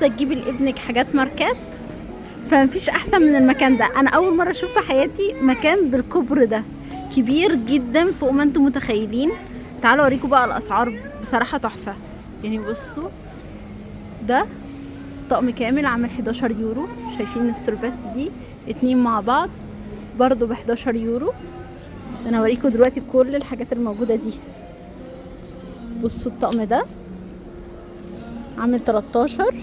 عاوزه تجيبي لابنك حاجات ماركات فمفيش احسن من المكان ده. انا اول مرة اشوف في حياتي مكان بالكبر ده، كبير جدا فوق ما انتم متخيلين. تعالوا اوريكم بقى الاسعار، بصراحة تحفة. يعني بصوا ده طقم كامل عامل 11 يورو، شايفين السربات دي 2 مع بعض برضو ب 11 يورو. انا هوريكم دلوقتي كل الحاجات الموجودة دي. بصوا الطقم ده عامل 13،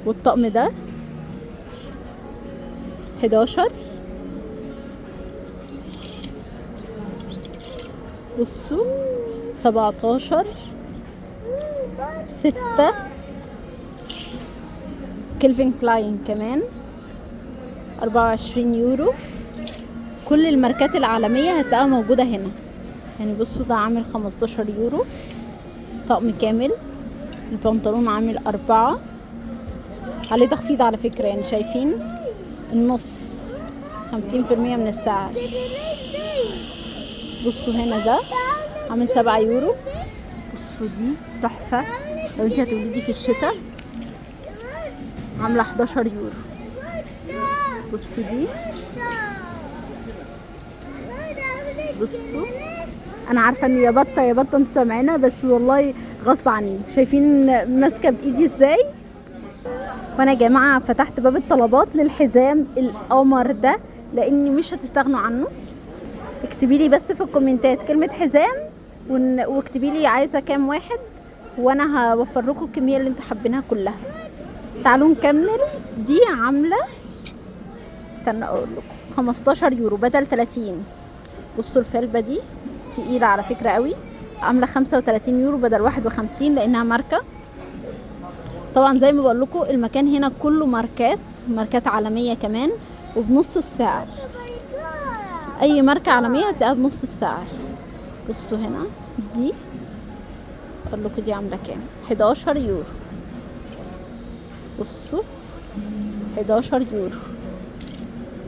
والطقم ده 11. بصوا 17، 6، كيلفين كلاين كمان 24 يورو. كل الماركات العالمية هتلاقيها موجودة هنا. يعني بصوا ده عامل 15 يورو طقم كامل، البنطلون عامل 4، عليه تخفيض على فكرة، يعني شايفين النص 50% من السعر. بصوا هنا ده عامل 7 يورو. بصوا دي تحفة لو انت هتولدي في الشتاء، عاملة 11 يورو. بصوا دي، بصوا انا عارفة ان يا بطة يا بطة انتوا سامعينها، بس والله غصب عني. شايفين ماسكة بايدي ازاي؟ وانا يا جماعة فتحت باب الطلبات للحزام القمر ده لاني مش هتستغنوا عنه. اكتبي لي بس في الكومنتات كلمة حزام واكتبي لي عايزة كام واحد، وانا هوفر لكم الكمية اللي انتوا حابينها كلها. تعالوا نكمل. دي عاملة، استنى اقول لكم، 15 يورو بدل 30. بصوا الفلبة دي تقيلة على فكرة قوي، عاملة 35 يورو بدل 51 لانها ماركة. طبعا زي ما بقول لكم المكان هنا كله ماركات، ماركات عالمية كمان، وبنص السعر. اي ماركة عالمية هتلاقيها بنص السعر. بصوا هنا دي اقول لكم دي عاملة كام، 11 يورو. بصوا 11 يورو،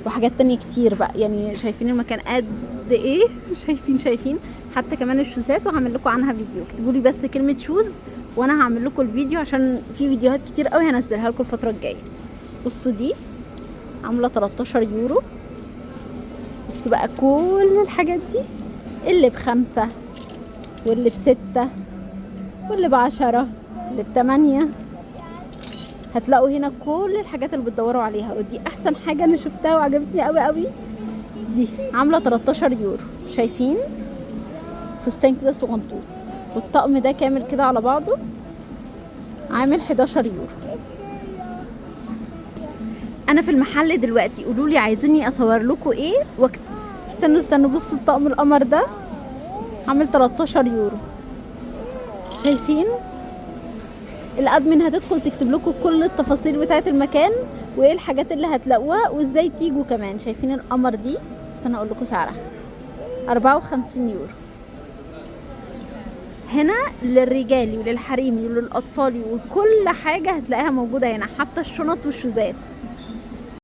وحاجات تانية كتير بقى. يعني شايفين المكان قد ايه؟ شايفين حتى كمان الشوزات، وهعمل لكم عنها فيديو. اكتبوا لي بس كلمة shoes وانا هعمل لكم الفيديو، عشان في فيديوهات كتير قوي هنزلها لكم الفترة الجاية. بصوا دي عاملة 13 يورو. بصوا بقى كل الحاجات دي، اللي ب5 واللي ب6 واللي ب10 واللي ب8. هتلاقوا هنا كل الحاجات اللي بتدوروا عليها، ودي احسن حاجة انا شفتها وعجبتني قوي قوي. دي عاملة 13 يورو. شايفين فستان كده صغنطوط، والطقم ده كامل كده على بعضه عامل 11 يورو. انا في المحل دلوقتي، قولوا لي عايزيني اصور لكم ايه. استنوا بصوا الطقم القمر ده عامل 13 يورو. شايفين الادمن هتدخل تكتب لكم كل التفاصيل بتاعه المكان وايه الحاجات اللي هتلاقوها وازاي تيجوا كمان. شايفين القمر دي، استنى اقول لكم سعرها 54 يورو. هنا للرجالي وللحريمي وللاطفالي وكل حاجة هتلاقيها موجودة هنا، حتى الشنط والشوزات.